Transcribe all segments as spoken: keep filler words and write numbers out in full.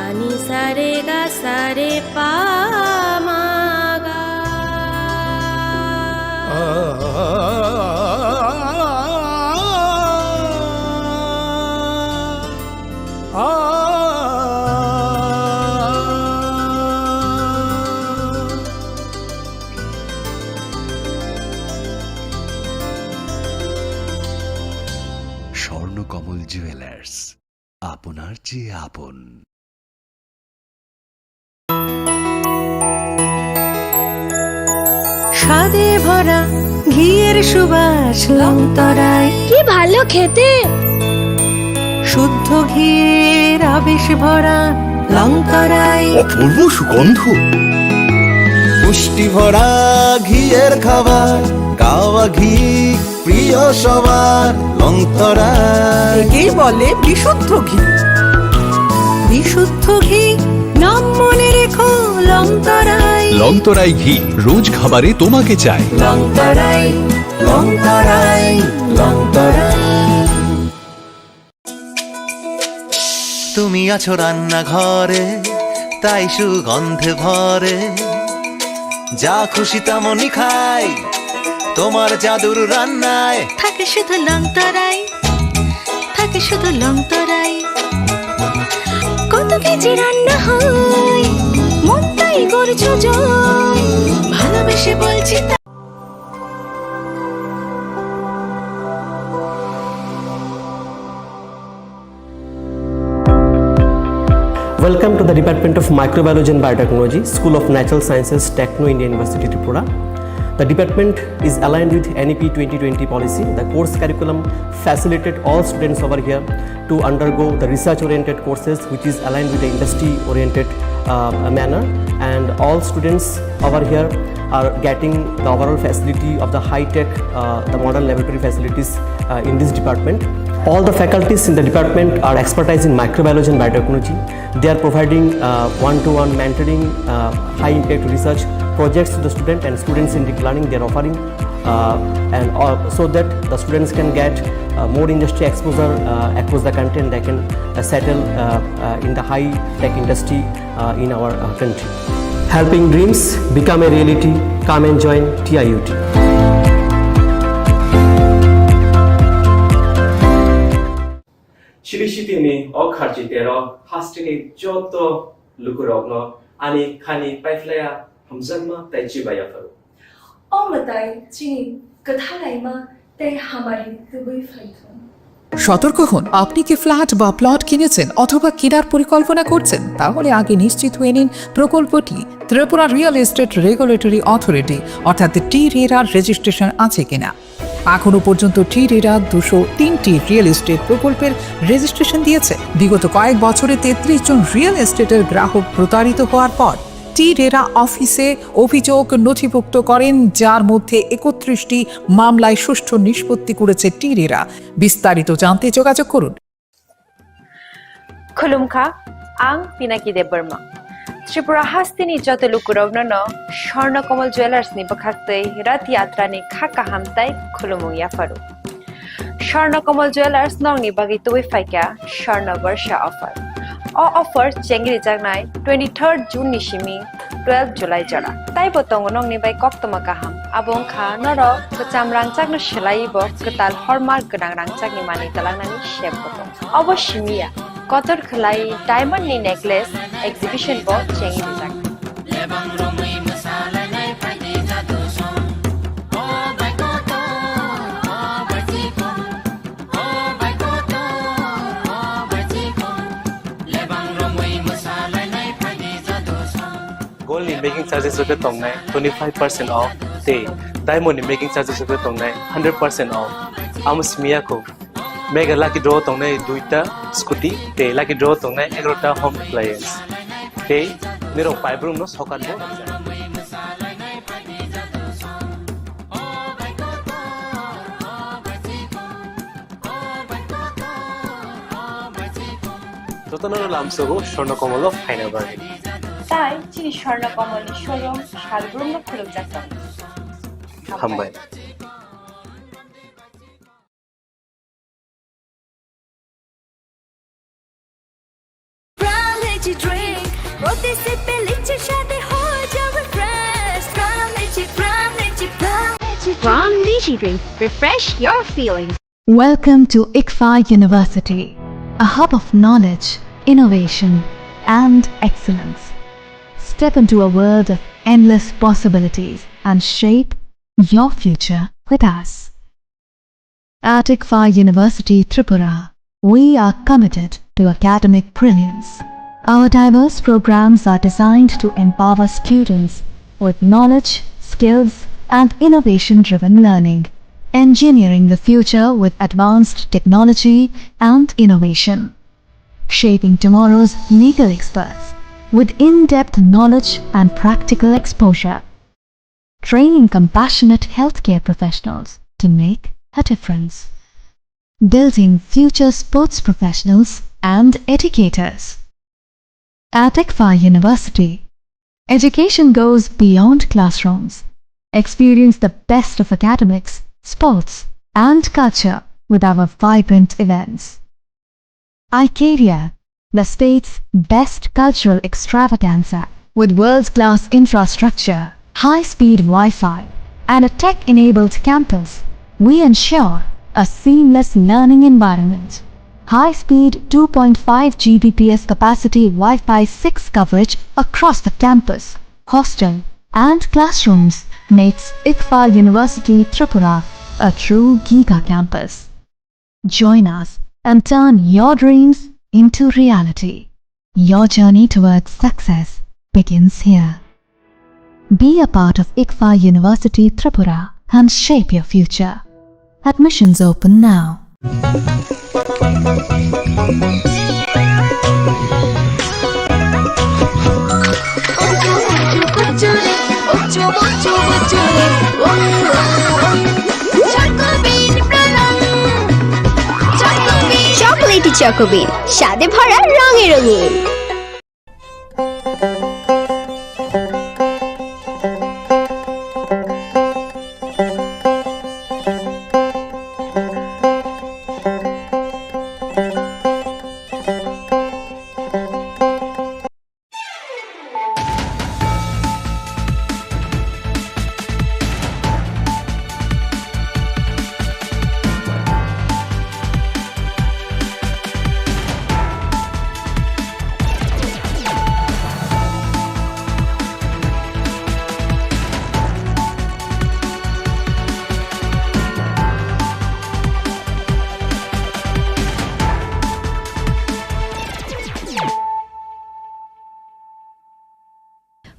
Ani sare ga sare pa ma ga. Swarnakamal jewellers, আপনার চেয়ে আপন। স্বাদে ভরা ঘিয়ের সুবাস লংতরাই। কি ভালো খেতে। শুদ্ধ ঘিয়ের আবেশ ভরা লংতরাই। অপূর্ব সুগন্ধ। পুষ্টি ভরা ঘিয়ের খাবার, গাওয়া ঘি প্রিয় সবার, লংতরাই। একেই বলে বিশুদ্ধ ঘি। বিশুদ্ধ ঘি, নাম মনে রেখো লংতরাই। লংতরাই ঘি, রোজ খাবারে তোমাকে চাই। লংতরাই, লংতরাই, লংতরাই। তুমি আছো রান্নাঘরে, তাই সুগন্ধে ভরে। যা খুশি তেমনই খাই, তোমার জাদুর রান্নায়। থাকে শুধু লংতরাই, থাকে শুধু লংতরাই। কত কেজি রান্না হয়, মনটাই করছো জয়। ভালোবেসে বলছি তা- Welcome to the Department of Microbiology and Biotechnology, School of Natural Sciences, Techno India University, Tripura. The department is aligned with N E P twenty twenty policy. The course curriculum facilitate all students over here to undergo the research-oriented courses, which is aligned with the industry-oriented, uh, manner. And all students over here are getting the overall facility of the high-tech, uh, the modern laboratory facilities, uh, in this department. All the faculties in the department are expertise in microbiology and biotechnology. They are providing, uh, one-to-one mentoring, uh, high-impact research projects to the student and students-centric learning they are offering, uh, and, uh, so that the students can get, uh, more industry exposure, uh, across the country, and they can, uh, settle, uh, uh, in the high-tech industry, uh, in our, uh, country. Helping dreams become a reality. Come and join T I U T. Chili City ni o kharchi tero hasteni joto lukurokno ani khani paiphlaya hamjakma tei chibaya pharo. O mwtai chini kwthalaima tei hamari tubui phaithung. সতর্ক হন, আপনি কি ফ্ল্যাট বা প্লট কিনেছেন অথবা কেনার পরিকল্পনা করছেন? তাহলে আগে নিশ্চিত হয়ে নিন প্রকল্পটি Tripura real estate regulatory authority অর্থাৎ টি রেরার রেজিস্ট্রেশন আছে কিনা। এখনো পর্যন্ত টি রেরা দুশো তিনটি রিয়েল এস্টেট প্রকল্পের রেজিস্ট্রেশন দিয়েছে। বিগত কয়েক বছরে তেত্রিশ জন রিয়েল এস্টেটের গ্রাহক প্রতারিত হওয়ার পর টি রেরা অফিসে অভিযোগ নথিভুক্ত করেন, যার মধ্যে একত্রিশটি মামলায় সুষ্ঠু নিষ্পত্তি করেছে টি রেরা। বিস্তারিত জানতে যোগাযোগ করুন। Khulumkha, ang Pinaki Debbarma. Tripura hasteni joto lukurokno no Swarna Kamal Jewellers ni bwkhaktwi Rath Yatra ni kha kaham tai khulumung yapharo. Swarna Kamal Jewellers nokni bagwi tubui phaikha Swarna Barsha offer. O offer chengrijaknai twenty-third June ni simi twelve July jora. Taibo tongo nokni bai koktwma kaham. Abo wngkha norok kwcham rangchakno swlaiwi bo kwtal hallmark gwnang rangchakni manwi twlangnani sep bo tongo. Obo simi ya, kotor khwlai diamond ni necklace exhibition bo chengwi rijak. Gold ni making charges rok khe tongnai twenty five percent off tei diamond ni making charges rok khe tongnai hundred percent off. Amo simi ya kho. Mega lucky draw tongnai duita scooty tei lucky draw tongnai egarota home appliance. Tei nirok paibrumno sokat bo rwkjak. Jotono lamsogo Swarna Kamal o phaina bagwi. Tai chini Swarna Kamal ni showroom salbrumno khulukjak tongo. Hambai. रोटी से पहले चाय शादी हो जाओ refresh। Prime Lychee, Prime Lychee, Prime Lychee। Prime Lychee drink, refresh your feelings। Welcome to ICFAI University, a hub of knowledge, innovation, and excellence. Step into a world of endless possibilities and shape your future with us. At ICFAI University Tripura, we are committed to academic brilliance. Our diverse programs are designed to empower students with knowledge, skills, and innovation-driven learning, engineering the future with advanced technology and innovation, shaping tomorrow's legal experts with in-depth knowledge and practical exposure, training compassionate healthcare professionals to make a difference, building future sports professionals and educators. At ICFAI University, education goes beyond classrooms. Experience the best of academics, sports, and culture with our vibrant events. ICARIA, the state's best cultural extravaganza, with world-class infrastructure, high-speed Wi-Fi, and a tech-enabled campus, we ensure a seamless learning environment. High-speed two point five G B P S capacity Wi-Fi six coverage across the campus, hostel, and classrooms makes ICFAI University Tripura a true giga campus. Join us and turn your dreams into reality. Your journey towards success begins here. Be a part of ICFAI University Tripura and shape your future. Admissions open now. Chocolatey Choco Bean, স্বাদে ভরা রঙে রঙিন।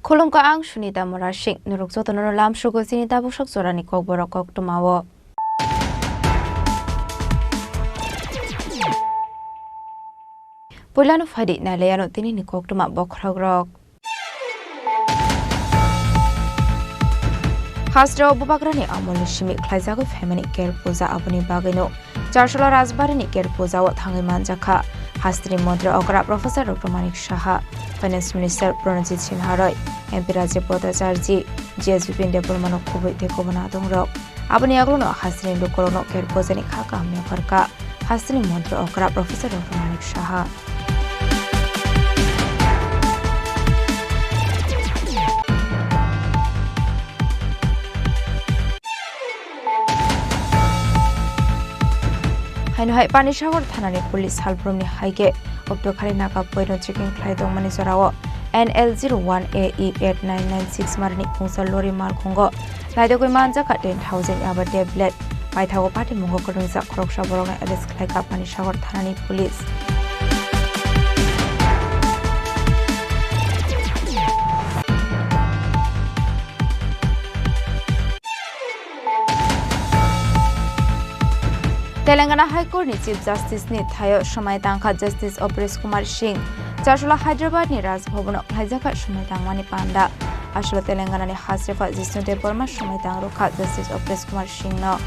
Khulumkha, ang Sunita Murasing, norok jotono lamsugo chini tabuksak jorani kokborok koktwmao. Puilano phaidi nailaiano tinini koktwma bokhorokrok. Hasteo bubagrani amolni simi khlaijagwi phaimani Ker Puja, aboni bagwino Charsola Rajbarini Ker Puja o thangwi manjakha Hasteni Montri Okra Professor Doctor Manik Saha, Finance Minister Pranajit Sinha Roy, M P Rajib Bhattacharjee, G S Bipin Debbarma no khubui tei kobona adongrok. Aboni yagulono hasteni lukurokno Ker Pujani kha kaham yapharkha hasteni Montri Okra Professor Doctor Manik Saha. Haino hai Panisagar thanani police salbrumni hai khe Oktokhali Nagapoino checking khlai tongmani jorao N L zero one A E eight nine nine six marini khungsa lori malkhungo naitugwi manjakha ten thousand yaba tablet. Paithago patimungo kwrwngjak khoroksa borokno arrest khlaikha Panisagar thanani police. Telangana High Court ni Chief Justice ni thaio swmai tangkha Justice Opesh Kumar Singh. Charsola Hyderabad ni Raj Bhavan o khlaijakha swmai tangmani panda. Aswk Telangana ni Hasrefa Jishnu Debbarma swmai tang rwkha Justice Opesh Kumar Singh no.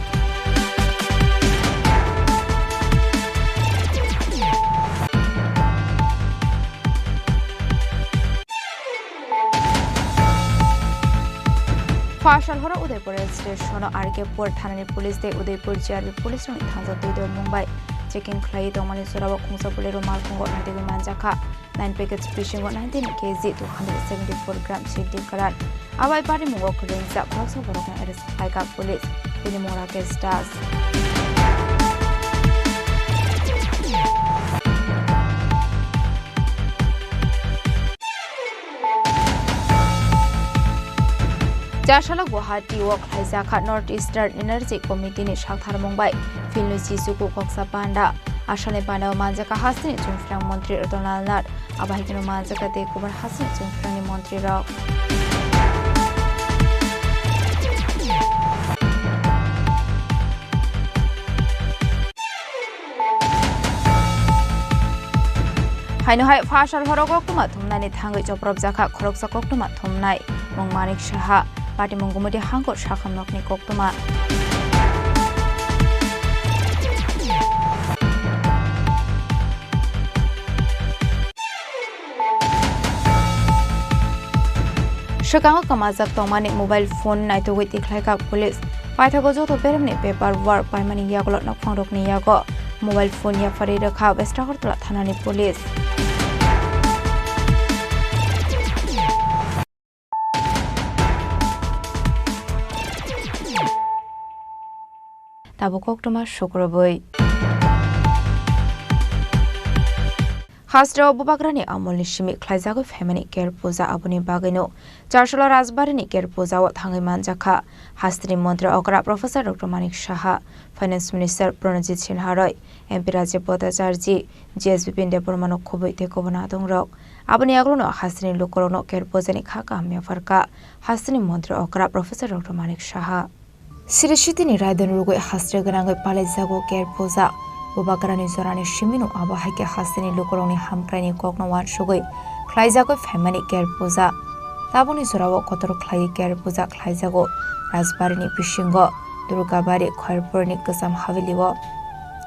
Pha sal horo Udaipur rail station o R K Pur thanani police tei Udaipur G R B police rokni thangjak twi dol mung bai checking khlaiwi tongmani jorao khungsa bolero malkhungo naitugwi manjakha. Nine package bisingo nineteen K G two hundred seventy four gram siddi kwran. Abai parimungo kwrwngjak khoroksa borokno arrest khlaikha police. Bini mung Rakesh Das. Chasala Guwahati o khlaijakha North Eastern Energy Committee ni saktharmung bai Philni Chichuku Koksa Panda. Asani panda o manjakha hasteni chwngphrang montri Ratan Lal Nath. Abo hai kheno manjakha tei kubun hasteni chwngphrangni montri rok. Haino hai phasal horo koktwma thumnaini thangwi chopropjakha khoroksa koktwma thumnai mung Manik Saha, patimung Gumudi Hangkor Sakham nokni koktwma. Swkango kwmajak tongmani mobile phone naitugwi tikhlaikha police. Paithago joto beremni paper work paimani yagulo nokphangrokni yago mobile phone yapharwi rwkha West Agartala thanani police. Tabuk koktwma sukrubwi. Hasteo Bubagrani amolni simi khlaijagwi phaimani Ker Puja, aboni bagwino Charcholo Rajbarini Ker Puja o thangwi manjakha hasteni montri okra Professor Doctor Manik Saha, Finance Minister Pranajit Sinha Roy, M P Rajib Bhattacharjee, G S Bipin Debbarmano khubui tei kubun adongrok. Aboni yagulono hasteni lukurokno Ker Pujani kha kaham yapharkha hasteni montri okra Professor Doctor Manik Saha. Siri sitini raidon rwgwi hasre gwnangwi palaijago Ker Puja. Bubagrani jorani simino abo hai khe hasteni lukurokni hamkraini kokno uansugwi khlaijagwi phaimani Ker Puja. Tabukni jorao kotor khlaiwi Ker Puja khlaijago Rajbarini bisingo Durgabari Khairpurni Kwcham Havelio.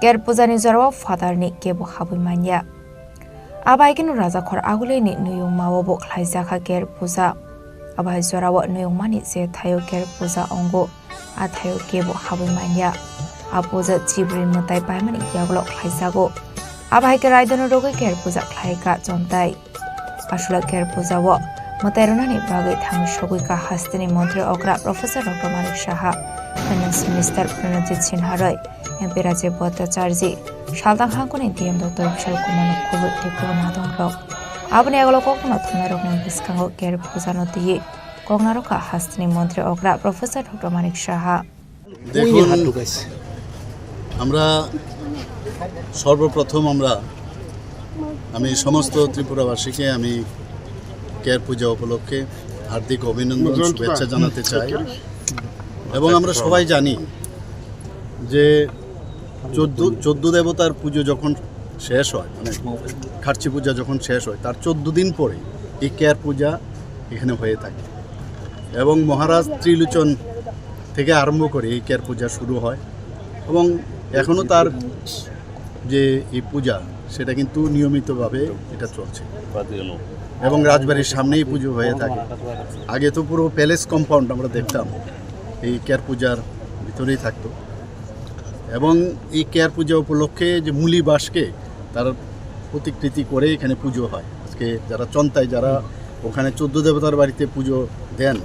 Ker Pujani jorao phatarni kebo habwi manya. Abo hai kheno Rajakhor Agulini nuyungmao bo khlaijakha Ker Puja. Abo hai jorao nuyungmani je thaio Ker Puja wngo, a thaio kebo habwi manya. A puja chibrwi mwtai paimani yagulo khlaijago. Abo hai khe raidonno rwgwi Ker Puja khlaikha chontai. Aswla Ker Puja o mwtai rwnani bagwi thangwi sogwi kha hasteni montri okra Professor Doctor Manik Saha, Finance Minister Pranajit Sinha Roy, M P Rajib Bhattacharjee, Saltang Hangkoni D M Doctor Vishal Kumarno khubui tei kubun adongrok. Aboni yagulo kokno thumnairokni bwskango Ker Pujano twiwi koknarokha hasteni montri okra Professor Doctor Manik Saha. দেখুন, আমরা সর্বপ্রথম আমরা, আমি সমস্ত ত্রিপুরাবাসীকে আমি কেয়ার পূজা উপলক্ষে হার্দিক অভিনন্দন, শুভেচ্ছা জানাতে চাই। এবং আমরা সবাই জানি যে চোদ্দ, চোদ্দ দেবতার পুজো যখন শেষ হয়, মানে খার্চি পূজা যখন শেষ হয়, তার চোদ্দ দিন পরে এই কেয়ার পূজা এখানে হয়ে থাকে। এবং মহারাজ ত্রিলোচন থেকে আরম্ভ করে এই কেয়ার পূজা শুরু হয় এবং এখনও তার যে এই পূজা, সেটা কিন্তু নিয়মিতভাবে এটা চলছে এবং রাজবাড়ির সামনেই পুজো হয়ে থাকে। আগে তো পুরো প্যালেস কম্পাউন্ড আমরা দেখতাম এই কেয়ার পূজার ভিতরেই থাকতো। এবং এই কেয়ার পূজা উপলক্ষে যে মুলি বাঁশকে তার প্রতিকৃতি করে এখানে পুজো হয়। আজকে যারা চন্তাই, যারা ওখানে চোদ্দ দেবতার বাড়িতে পুজো দেন,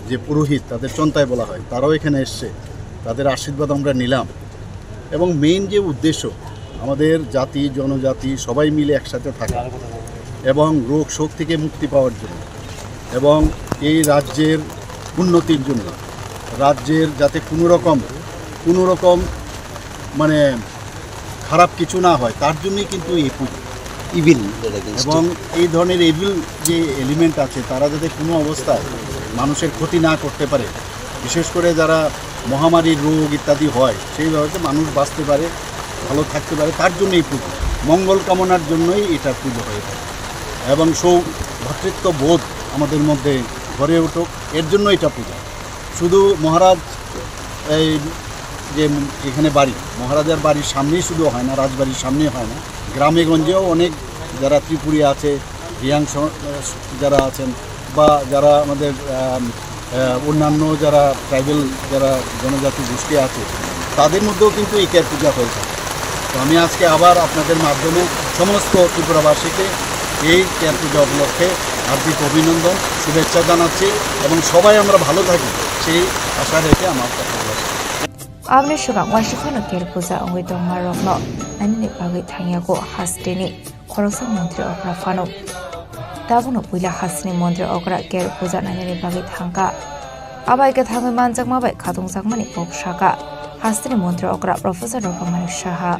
যে পুরোহিত, তাদের চন্তাই বলা হয়, তারাও এখানে এসছে, তাদের আশীর্বাদ আমরা নিলাম। এবং মেইন যে উদ্দেশ্য, আমাদের জাতি, জনজাতি সবাই মিলে একসাথে থাকা এবং রোগ শোক থেকে মুক্তি পাওয়ার জন্য এবং এই রাজ্যের উন্নতির জন্য, রাজ্যের যাতে কোনো রকম, কোনো রকম মানে খারাপ কিছু না হয়, তার জন্যই কিন্তু এই পুজো। ইভিল যেটাকে এবং এই ধরনের ইভিল যে এলিমেন্ট আছে, তারা যাতে কোনো অবস্থায় মানুষের ক্ষতি না করতে পারে, বিশেষ করে যারা মহামারীর রোগ ইত্যাদি হয়, সেইভাবে মানুষ বাঁচতে পারে, ভালো থাকতে পারে, তার জন্য এই পুজো, মঙ্গল কামনার জন্যই এটা পুজো হয়ে থাকে। এবং সৌ ভ্রাতৃত্ব বোধ আমাদের মধ্যে গড়ে উঠুক, এর জন্য এটা পুজো। শুধু মহারাজ এই যে এখানে বাড়ি, মহারাজার বাড়ির সামনেই শুধু হয় না, রাজবাড়ির সামনেই হয় না, গ্রামে গঞ্জেও অনেক যারা ত্রিপুরী আছে, রিয়াং স-, যারা আছেন বা যারা আমাদের, আম, আহ, অন্যান্য যারা ট্রাইবাল, যারা জনজাতি গোষ্ঠী আছে, তাদের মধ্যেও কিন্তু এই কেয়ার পূজা হয়ে থাকে। তো আমি আজকে আবার আপনাদের মাধ্যমে সমস্ত ত্রিপুরাবাসীকে এই কেয়ার পূজা উপলক্ষে হার্দিক অভিনন্দন, শুভেচ্ছা জানাচ্ছি এবং সবাই আমরা ভালো থাকি, সেই আশা রেখে আমার কথা বলা শেষ। Aboni swkang uansuk phano Ker puja wngwi tongmarokno nainani bagwi thangyago hasteni khoroksa montri okra phano. Tabukno puila hasteni montri okra Ker puja nainani bagwi thangkha. Abai khe thangwi manjakma bai khatungjakmani kok sakha hasteni montri okra Professor Dr. Manik Saha.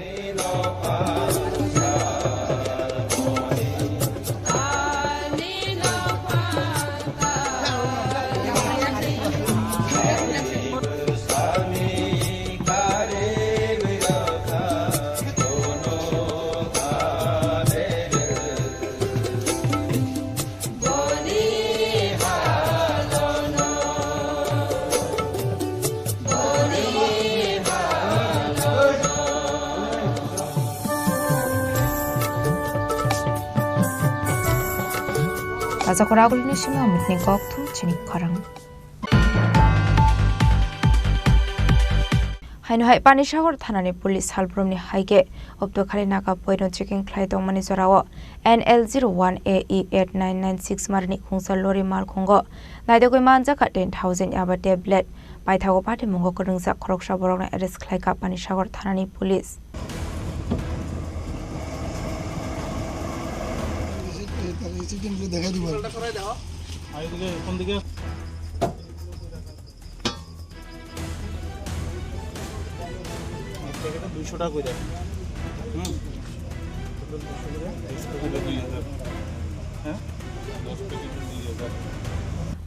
Taja khorang agulini simi hamitni kok thum chini khorang. Haino hai Panisagar thanani police salbrumni hai khe Optokhali Naka poino checking khlai tongmani jorao N L zero one A E eight nine nine six marini khungsa lori malkhungo naidogwi manjakha ten thousand yaba tablet. Paithago patimungo kwrwngjak khoroksa borokno arrest khlaikha Panisagar thanani police. দুইশো টাকা করে। হুম। হ্যাঁ?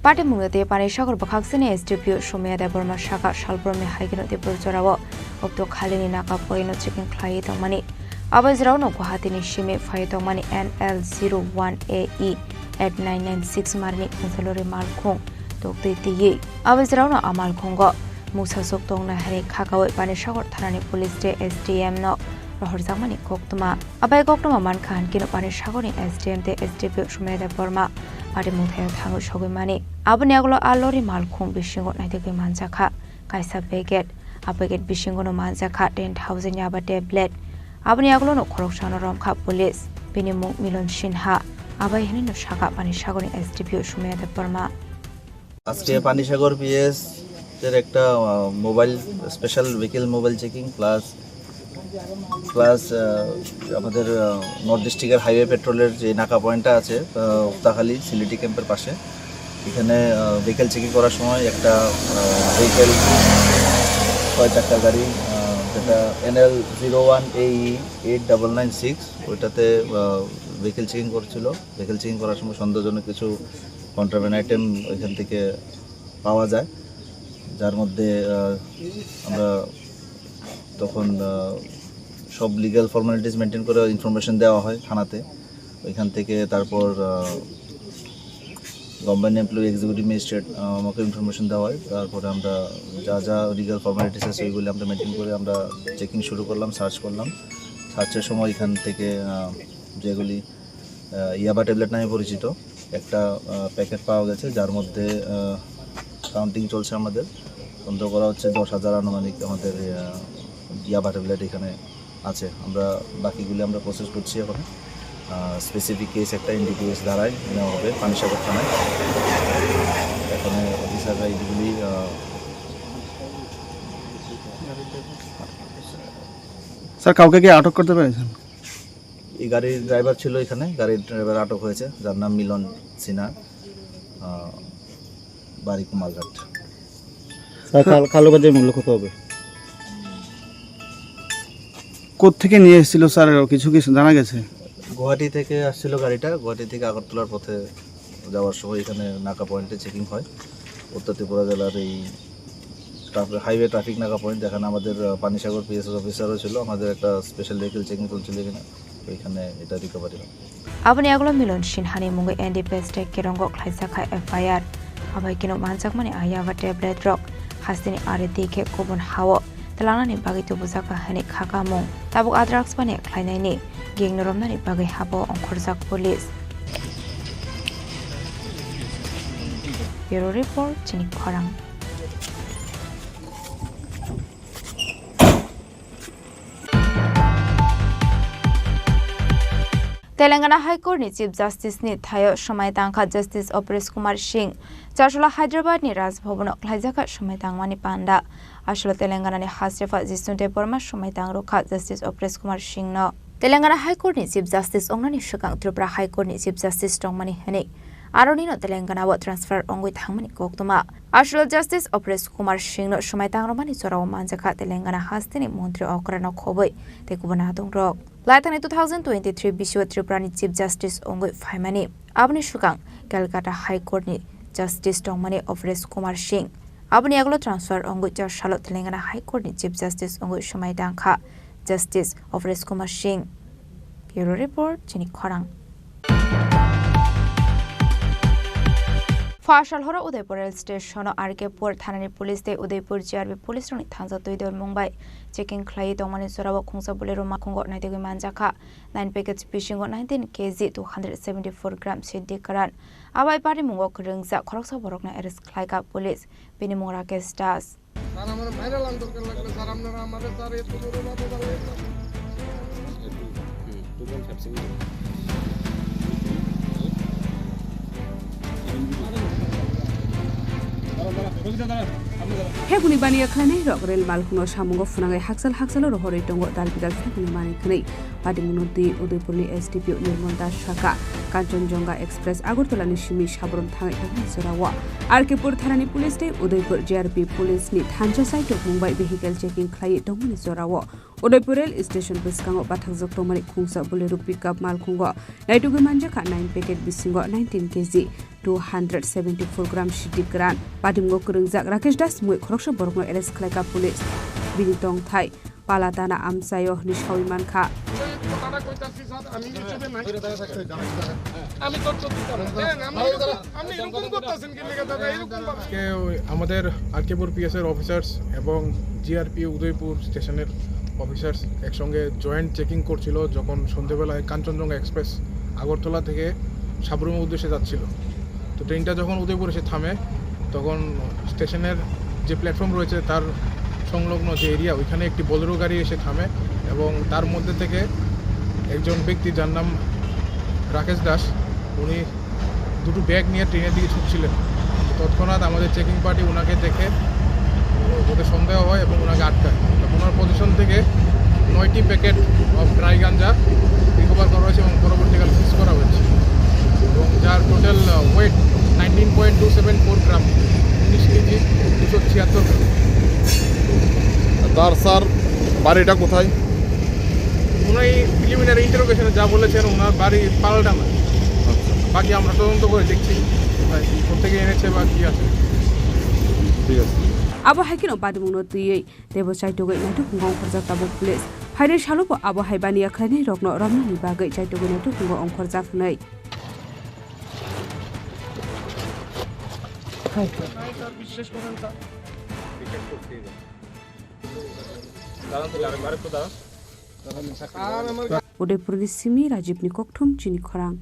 Patimung tei Panisagar bwkhaksani S D P O Somaya Debbarma sakha salbrumni hai kheno Debbarjorao Optokhalini Naka poino checking khlaiwi tongmani. Abo jora no Guwahati ni simi phai tongmani N L zero one A E eight nine nine six marini khungsa lori malkhung toktwi twiwi. Abo jora no a malkhungo mungsa sok tongnai hai khakaui Panisagar thanani police tei S D M no rohorjakmani koktwma. Abai koktwma mankha hinkhe no Panisagarni S D M tei S D P O Somaya Debbarma patimung thaio thangwi sogwi mani. Aboni agulo a lori malkhung bisingo naitugwi manjakha kaisa packet. A packet bisingono manjakha ten thousand yaba tablet. Aboni agulono khoroksano romkha police. Bini mung Milon Sinha. Abai hinwino sakha Panisagarni S D P O Somaya Debbarma. আজকে Panisagar PS এর একটা, আহ, mobile, special vehicle mobile checking plus, plus, আহ, আমাদের, আহ, নর্থ ডিস্ট্রিক্টের হাইওয়ে পেট্রোলের যে নাকা পয়েন্টটা আছে, আহ, উক্তাখালী সিলেটি ক্যাম্পের পাশে, এখানে, আহ, ভেহিকল চেকিং করার সময় একটা, আহ, ভেহিকল, ছয় চাকার গাড়ি, আহ, যেটা N L zero one A E eight double nine six, ওইটাতে, আহ, ভেহিকল চেকিং করছিল। ভেহিকল চেকিং করার সময় সন্দেহজনক কিছু কন্ট্রাব্যান্ড আইটেম ওইখান থেকে পাওয়া যায়, যার মধ্যে, আহ, আমরা তখন, আহ, সব লিগ্যাল ফর্মালিটিস মেনটেন করে ইনফরমেশন দেওয়া হয় থানাতে। ওইখান থেকে তারপর, আহ, গভর্নমেন্ট এমপ্লয়ি এক্সিকিউটিভ ম্যাজিস্ট্রেট, আহ, আমাকে ইনফরমেশন দেওয়া হয়। তারপরে আমরা যা যা লিগ্যাল ফর্মালিটিস আছে, ওইগুলি আমরা মেনটেন করে আমরা চেকিং শুরু করলাম, সার্চ করলাম। সার্চের সময় এখান থেকে, আহ, যেগুলি, আহ, ইয়াবা ট্যাবলেট নামে পরিচিত একটা, আহ, প্যাকেট পাওয়া গেছে, যার মধ্যে, আহ, কাউন্টিং চলছে আমাদের। সন্দেহ করা হচ্ছে দশ হাজার আনুমানিক আমাদের, আহ, ইয়াবা ট্যাবলেট এখানে আছে। আমরা বাকিগুলি আমরা প্রসেস করছি এখন। আহ, স্পেসিফিক কেস একটা এন ডি পি এস ধারায় নেওয়া হবে পানিসাগর থানায়। এখানে অফিসাররা এইগুলি, আহ, স্যার, কাউকে কি আটক করতে পেরেছেন? এই গাড়ির ড্রাইভার ছিল এখানে, গাড়ির ড্রাইভার আটক হয়েছে, যার নাম মিলন সিনহা, আহ, বাড়ি কুমারঘাট। স্যার, কাল-, কালো কাজের মূল্য কত হবে? কোত্থেকে নিয়ে এসেছিল স্যার, কিছু কি জানা গেছে? গুয়াহাটি থেকে আসছিল গাড়িটা, গুয়াহাটি থেকে আগরতলার পথে যাওয়ার সময় এখানে নাকা পয়েন্টে চেকিং হয়। উত্তর ত্রিপুরা জেলার এই ট্রাফি-, হাইওয়ে ট্রাফিক নাকা পয়েন্ট, যেখানে আমাদের, আহ, পানিসাগর পি এস এস অফিসারও ছিল, আমাদের একটা স্পেশাল ভেহিকল চেকিং চলছিল এখানে, ওইখানে এটা রিকভারি হয়। Aboni agulo Milon Sinhani mungwi N D P S tei Kerongo khlaijak kha F I R. Abai keno manjakmani ayaba tablet rok hasteni ari di khe kubun hao twlangnani bagwi tubujakha hwnwi kha kamung. Tabuk a drugs baniya khlainaini gang no romnani bagwi habo ongkhorjak police. Bureau Report, Chini Khorang. Telangana High Court ni Chief Justice ni thaio swmai tangkha Justice Opesh Kumar Singh. Chasula Hyderabad ni Raj Bhavan o khlaijakha swmai tangmani panda. Aswlo Telangana ni hastepha Jishnu Debbarma swmai tang rwkha Justice Opesh Kumar Singh no. Telangana High Court ni Chief Justice wngnani swkang Tripura High Court ni Chief Justice tongmani hwnwi aroni no Telangana o transfer wngwi thangmani koktwma. Aswlo Justice Opesh Kumar Singh no swmai tang rwmani jorao manjakha Telangana hasteni montri okra no khobwi tei kubun adongrok. Laithangni two thousand twenty-three bisio Tripura ni Chief Justice wngwi phaimani. Aboni swkang Calcutta High Court ni Justice tongmani Opesh Kumar Singh. Aboni yagulo transfer wngwi char salo Telangana High Court ni Chief Justice wngwi swmai tangkha Justice Opesh Kumar Singh. Bureau Report, Chini Khorang. Pha sal horo Udaipur rail station o R K Pur thanani police tei Udaipur G R B police rokni thansa twi dol mung bai checking khlaiwi tongmani jorao khungsa Bolero malkhungo naitugwi manjakha. Nine package bisingo nineteen K G two hundred seventy four gram siddi karan. Abai parimungo kwrwngjak khoroksa borokno arrest khlaikha police. Bini mung Rakesh Das. Sir, আমার বাইরে লাল দরকার লাগবে, স্যার, আপনারা আমাদের স্যার এত দূরে না, দাদা, ওই না। Hebuni baniya khlainai rok rel malkhungno samungo phwnangwi hakchal hakchalo rohorwi tongo dal bidal phebuni manwi khwnwi. Patimungno twi Udaipurni S D P O Nirmal Das sakha, Kanchanjunga Express Agartala ni simi Sabrum thangwi tongmani jorao R K Pur thanani police tei Udaipur G R P police ni thansa saitok mung bai vehicle checking khlaiwi tongmani jorao Udaipur rail station bwskango bathakjak tongmani khungsa Bolero pickup malkhungo naitugwi manjakha nine packet bisingo nineteen K G two hundred seventy four gram siddi kwran. Patimungno kwrwngjak Rakesh Das mungwi khoroksa borokno arrest khlaikha police. Bini tongthai Palatana amchaio hwnwi sawi mankha. কথাটা কইতাছি স্যার, আমি হিসেবে নাই। আমি তথ্য দিতাম। দেন, আপনি এরকম, আপনি এরকম করতেছেন কি লেগে দাদা, এরকম ভাবে? আজকে ওই আমাদের আরকেপুর পিএস এর অফিসার্স এবং জিআরপি উদয়পুর স্টেশনের অফিসার্স একসঙ্গে জয়েন্ট চেকিং করছিল, যখন সন্ধেবেলায় কাঞ্চনজঙ্ঘা এক্সপ্রেস আগরতলা থেকে সাবরুমের উদ্দেশ্যে যাচ্ছিল। তো ট্রেনটা যখন উদয়পুরে এসে থামে, তখন স্টেশনের যে প্ল্যাটফর্ম রয়েছে, তার সংলগ্ন যে এরিয়া, ওইখানে একটি বোলেরো গাড়ি এসে থামে এবং তার মধ্যে থেকে একজন ব্যক্তি, যার নাম রাকেশ দাস, উনি দুটো ব্যাগ নিয়ে ট্রেনের দিকে ছুটছিলেন। তৎক্ষণাৎ আমাদের চেকিং পার্টি ওনাকে দেখে ওদের সন্দেহ হয় এবং ওনাকে আটকায়। তো ওনার পজিশন থেকে নয়টি packet of dry ganja recover করা হয়েছে এবং পরবর্তীকালে সিজ করা হয়েছে এবং যার total weight nineteen point two seven four gram, উনিশ কেজি, দুশো ছিয়াত্তর গ্রাম। তার স্যার বাড়িটা কোথায়? উনি প্রিলিমিনারি ইন্টারোগেশনে যা বলেছেন, ওনার বাড়ি পালডাঙ্গা। আচ্ছা। বাকি আমরা তদন্ত করে দেখছি কোথায়, কোথেকে এনেছে বা কি আছে। ঠিক আছে। Abo hai kheno badimungno twiwi teibo chaitugwi naitugmung ongkhorjak tabuk police. Phainai salobo abo hai baniya khlainai rokno romnani bagwi chaitugwi naitugmung ongkhorjak hwnwi. Udaipurni simi Rajibni kokthum chini khorang.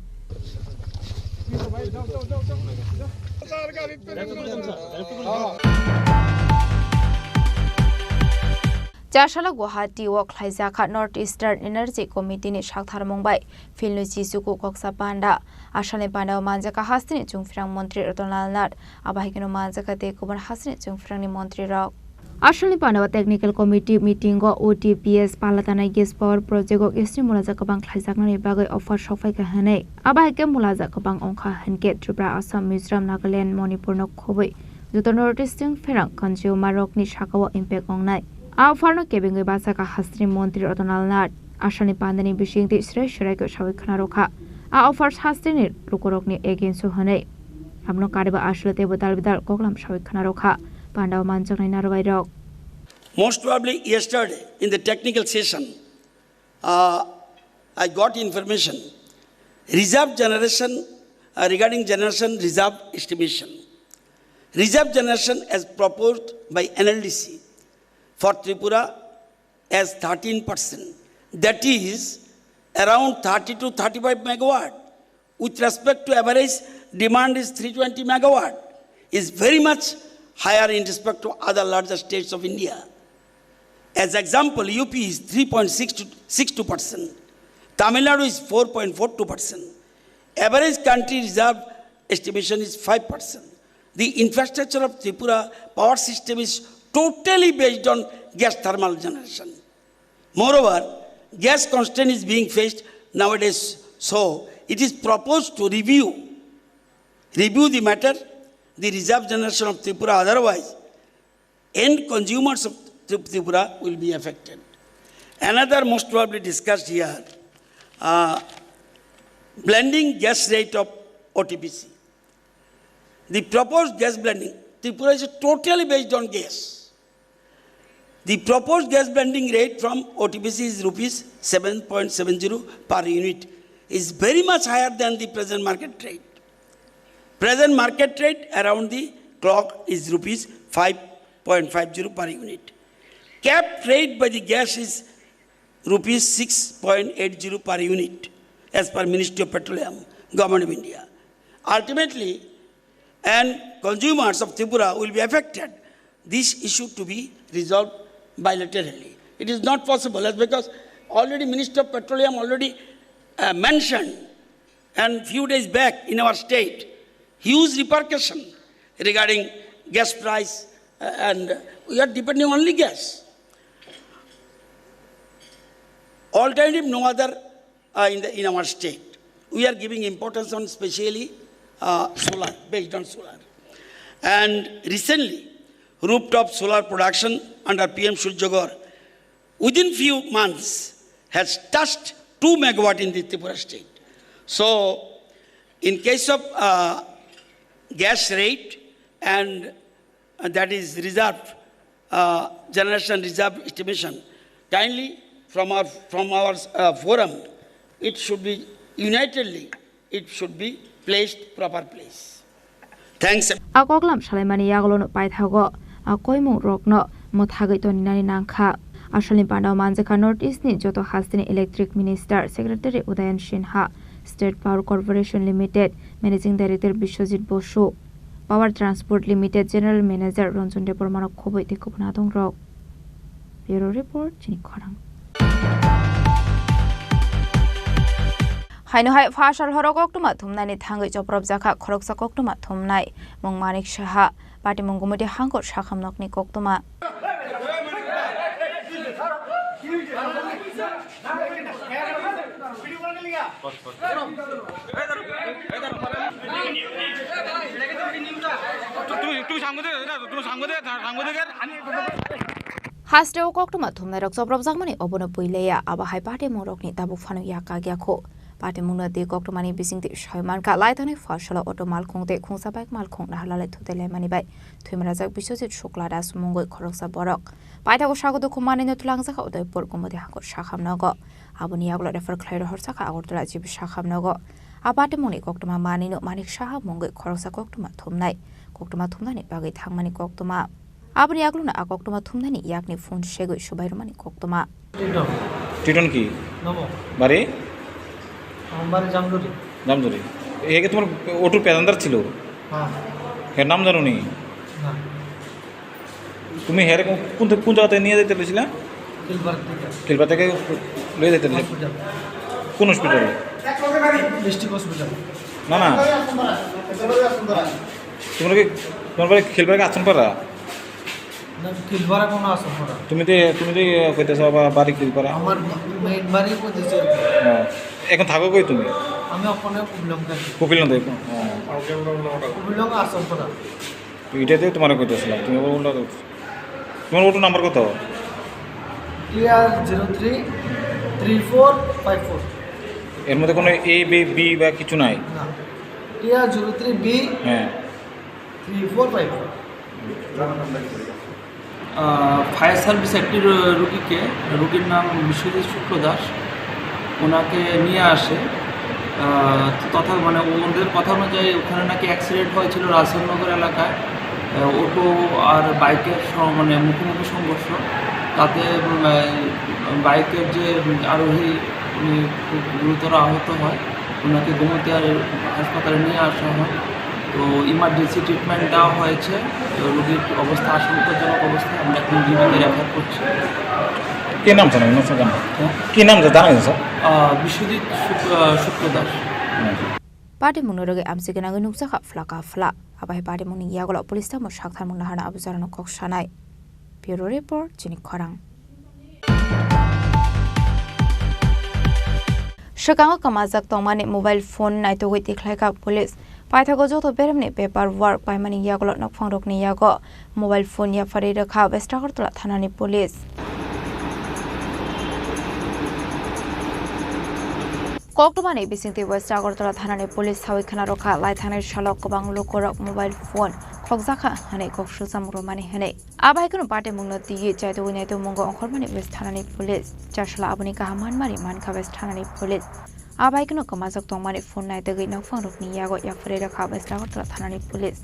Chasala Guwahati o khlaijakha North Eastern Energy Committee ni saktharmung bai Philnwi Chichuku Koksa Panda. Asalni panda o manjakha hasteni chwngphrang montri Ratan Lal Nath, abo hai kheno manjakha tei kubun hasteni chwngphrangni montri rok. Asalni panda o technical committee meeting o O T P S Palatana gas power project o gas ni mulajak kwbang khlaijaknani bagwi offer sokphaikha hwnwi. Abo hai khe mulajak kwbang wngkha hwnkhe Tripura, Assam, Mizoram, Nagaland, Manipur no khobwi joto North East chwngphrang consumer rokni sakao impact wngnai. A offer no kebengwi bachakha hasteni montri Ratan Lal Nath. Asalni pandani bisingtwi srai srai khe sawi khna rwkha. A offer hasteni lukurokni against o hwnwi. Abono kariba aswla teibo dal bidal koklam sawi khna rwkha. Pandao manjaknai narwai rok. Most probably yesterday in the technical session, uh, I got information, reserve generation, uh, regarding generation reserve estimation. Reserve generation as proposed by N L D C for Tripura as thirteen percent, that is around thirty to thirty-five megawatt, with respect to average demand is three twenty megawatt, is very much higher in respect to other larger states of India. As example, U P is three point six two percent, Tamil Nadu is four point four two percent. Average country reserve estimation is five percent. The infrastructure of Tripura power system is totally based on gas thermal generation. Moreover, gas constraint is being faced nowadays, so it is proposed to review, review the matter, the reserve generation of Tripura, otherwise, end consumers of Tri-, Tripura will be affected. Another most probably discussed here, uh, blending gas rate of O T P C. The proposed gas blending, Tripura is totally based on gas. The proposed gas blending rate from O T P C is rupees seven point seven zero per unit, is very much higher than the present market rate. Present market rate around the clock is rupees five point five zero per unit. Capped rate by the gas is rupees six point eight zero per unit, as per Ministry of Petroleum, Government of India. Ultimately, and consumers of Tripura will be affected. This issue to be resolved bilaterally. It is not possible, as because already Minister of Petroleum already, uh, mentioned, and few days back in our state, huge repercussion regarding gas price, uh, and we are depending only gas. Alternative, no other, uh, in the, in our state. We are giving importance on specially, uh, solar, based on solar. And recently, rooftop solar production under P M Surya Ghar within few months has touched two megawatt in the Tripura state. So, in case of, uh, gas rate and, uh, that is reserve, uh, generation reserve estimation, kindly from our, from our, uh, forum, it should be unitedly, it should be placed proper place. Thanks. A koklam salaimani yagulono paithago a koimung rokno mwthagwi toninani nangkha. Asalni pandao manjakha North East ni joto hasteni Electric Minister Secretary Udayan Sinha, State Power Corporation Limited Managing Director Biswajit Bosu, Power Transport Limited General Manager Ranjan Debbarma rok khobwi tei kubun adongrok. Bureau Report, chini khorang. Haino hai pha sal horo koktwma thumnaini thangwi chopropjakha khoroksa koktwma thumnai mung Manik Saha, patimung Gumudi Hangkor Sakham nokni koktwma. Haste o koktwma thumnairok chopropjakmani obono pui leya, abo hai patimung rokni tabuk phano yak kak ya kho. Patimungno twi koktwmani bisingtwi sai mankha, lai thani pha salo auto malkhung tei khungsa bike malkhung naharlalai thutai laimani bai thwimrajak Biswajit Shukla Das mungwi khoroksa borok. Paithago sago dukhu manwino twlangjakha Udaipur Gumudi Hangkor Sakham nogo. Aboni yagulo refer khlai rohorjakha Agartala G B Sakham nogo. A patimungni koktwma manwino Manik Saha mungwi khoroksa koktwma thumnai. Koktwma thumnani bagwi thangmani koktwma. Aboni yagulono a koktwma thumnani yakni phone segwi subai rwmani koktwma. Titon. Titon ki? Nomo. বাড়ি? আমার বাড়ি জামজুরি। জামজুরি। এ কি তোমার অটোর প্যাসেঞ্জার ছিল? হ্যাঁ। এর নাম জানো নি? না। তুমি হেরে কোন, কোন, কোন জায়গাতে নিয়ে যেতে বলেছিলা? খিলপাড়া থেকে। খিলপাড়া থেকে লয়ে যেতে বলেছিলা? হসপিটাল। কোন হসপিটালে? District hospital. না, না। তোমরা কি, তোমার বাড়ি খিলপাড়া কি আছনপাড়া? না, খিলপাড়া কোনো আছনপাড়া। তুমি তো, তুমি তো ইয়ে কইতেছো আবার বাড়ি খিলপাড়া। আমার মেইন বাড়ি কইতেছে আর কি। হ্যাঁ। এখন থাকো কই তুমি? আমি ওখানে কুবিলং থাকি। কুবিলং থাকো? হ্যাঁ। কুবিলং আছনপাড়া। তো এটাতে তোমার কইতেছিলাম, তুমি আবার উল্টা করছো। তোমার অটো নাম্বার কত? T R zero three three four five four। এর মধ্যে কোনো এ, বি, বি বা কিছু নাই? না। T R zero three B হ্যাঁ। Three four five four। আহ, ফায়ার সার্ভিস একটি র-, রুগীকে, রুগীর নাম বিশ্বজিৎ শুক্ল দাস, ওনাকে নিয়ে আসে। আহ, তো তথা-, মানে, ওদের কথা অনুযায়ী ওখানে নাকি অ্যাক্সিডেন্ট হয়েছিল রাজেন্দ্রনগর এলাকায়। আহ, অটো আর বাইকের স-, মানে, মুখোমুখি সংঘর্ষ। তাতে, উম, আহ, বাইকের যে আরোহী, উনি খুব গুরুতর আহত হয়। ওনাকে গোমতী হাসপাতালে নিয়ে আসা হয়। তো ইমার্জেন্সি ট্রিটমেন্ট দেওয়া হয়েছে। তো রোগীর অবস্থা আশঙ্কাজনক অবস্থায় আমরা এখন জিবিতে রেফার করছি। কি নাম জানো না জানো? হ্যাঁ? কি নাম জানো না জানো? আহ, বিশ্বজিৎ শুক্ল-, আহ, শুক্লদাস। হুম। Patimungno rwgwi amchikgwnangwi nukjakha phlaka phla. Abai patimungni yagulo police tamo saktharmung naharna abujarano kok sanai. Bureau Report, Chini Khorang. Swkango kwmajak tongmani mobile phone naitugwi tikhlaikha police. Paithago joto beremni paper work paimani yagulo nokphangrokni yago mobile phone yapharwi rwkha West Agartala thanani police. Koktwmani bisingtwi West Agartala thanani police sawi khna rwkha, lai thangnai salo kwbang lukurok mobile phone khokjakha hwnwi kok sujamung rwmani hwnwi. Abai kheno patimungno twiwi chaitugwi naitugmungo ongkhormani West thanani police. Chasla aboni kaham manmani mankha West thanani police. Abai kheno kwmajak tongmani phone naitugwi nokphangrokni yago yapharwi rwkha West Agartala thanani police.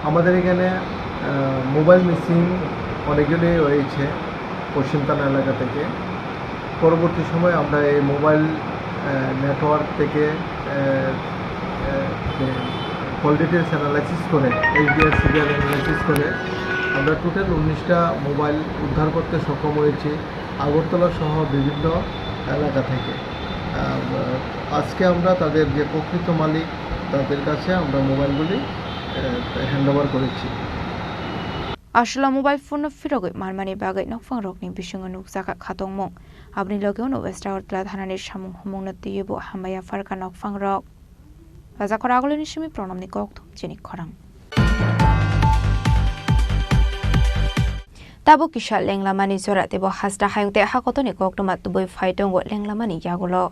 আমাদের এখানে, আহ, mobile missing অনেকগুলি হয়েছে পশ্চিম থানা এলাকা থেকে। পরবর্তী সময়ে আমরা এই মোবাইল, আহ, নেটওয়ার্ক থেকে, আহ, আহ, যে কল ডিটেলস অ্যানালাইসিস করে, এইচডিআর সিরিয়াল অ্যানালাইসিস করে আমরা টোটাল উনিশটা মোবাইল উদ্ধার করতে সক্ষম হয়েছি আগরতলা সহ বিভিন্ন এলাকা থেকে। আহ, আজকে আমরা তাদের যে প্রকৃত মালিক, তাদের কাছে আমরা মোবাইলগুলি, আহ, হ্যান্ড ওভার করেছি। Aswla mobile phone no phirogwi manmani bagwi nokphangrokni bisingo nukjakha khatungmung. Aboni loge ono West Agartala thanani samung humungno twiwi bo hambai yapharkha nokphangrok. Rajakhor Agulini simi Pranamni kokthum Chini Khorang. Tabuk kisa lenglamani jora teibo hasta hayung tei hakotoni koktwma tubui phai tongo lenglamani yagulo.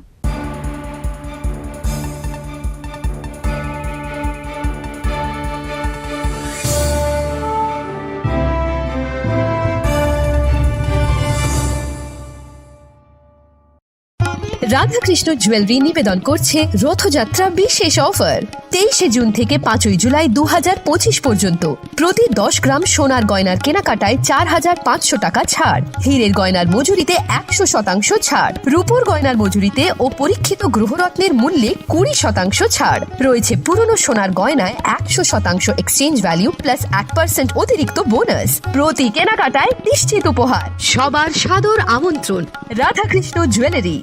Radhakrishna jewellery নিবেদন করছে রথযাত্রা বিশেষ অফার। তেইশে জুন থেকে পাঁচই জুলাই দু হাজার পঁচিশ পর্যন্ত প্রতি দশ গ্রাম সোনার গয়নার কেনাকাটায় চার হাজার পাঁচশো টাকা ছাড়, হীরের গয়নার মজুরিতে একশো শতাংশ ছাড়, রূপোর গয়নার মজুরিতে ও পরীক্ষিত গ্রহরত্নের মূল্যে কুড়ি শতাংশ ছাড়। রয়েছে পুরনো সোনার গয়নায় একশো শতাংশ এক্সচেঞ্জ ভ্যালু প্লাস এক পার্সেন্ট অতিরিক্ত বোনাস। প্রতি কেনাকাটায় নিশ্চিত উপহার। সবার সাদর আমন্ত্রণ। Radhakrishna jewellery.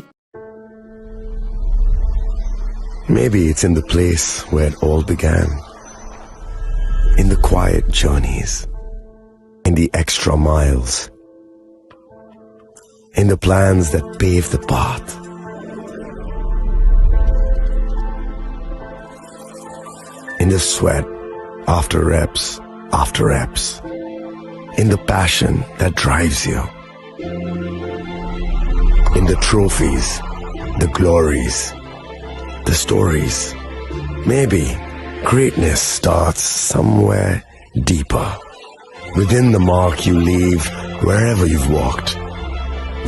Maybe it's in the place where it all began. In the quiet journeys, in the extra miles, in the plans that pave the path, in the sweat after reps after reps, in the passion that drives you. In the trophies, the glories, the stories. Maybe greatness starts somewhere deeper. Within the mark you leave wherever you've walked.